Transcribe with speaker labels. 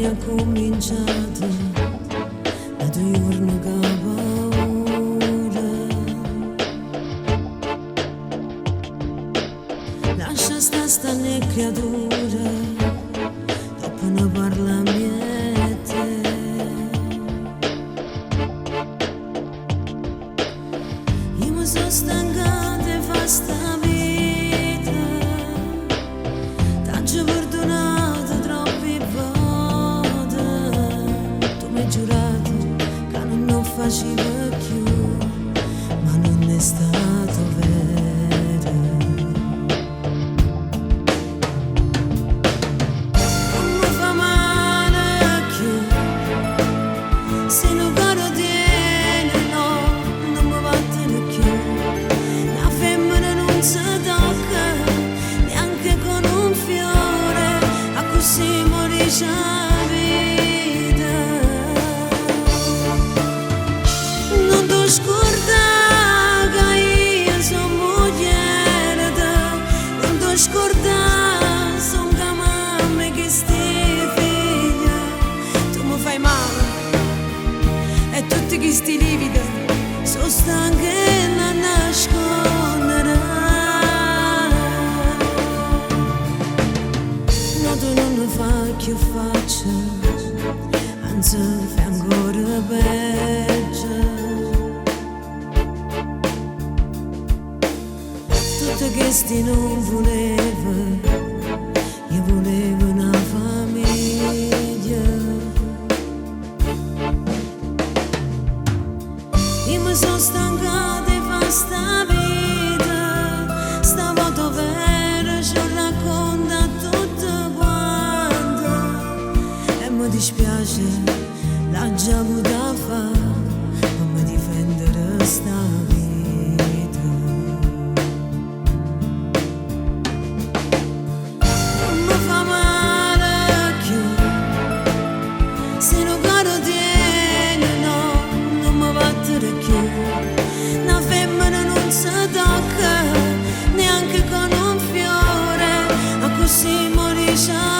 Speaker 1: Quann è cominciato, da tu giorno che paura. Lascia sta sta né creatura, dopo ne parla niente. Io mi sono stancata di fare sta vita, t'ho perdonato troppe volte, tu mi hai giurato che non lo facevo più, ma non è stato vero. Non mi fa male più, se non caro tiene no, non mi battere più. La femmina non si tocca neanche con un fiore, a così morisce la vita. Non ti scordare che io sono moglie, non ti scordare, sono che mamma che sti figlia, tu mi fai male e tutti questi lividi sono stanchi e non nasconderà. No, tu non ne fai più faccia, anzi fai ancora peggio. Tutte questi non volevo, io volevo una famiglia. Io mi sono stancata di fare sta vita, stavolta vero ci racconta tutto quanto. E mi dispiace, l'ha già avuta fare, per mi difendere sta vita. Non mi fa male più, se non caro tiene no, non mi battere più. Una femmina non si tocca neanche con un fiore, a così morisce.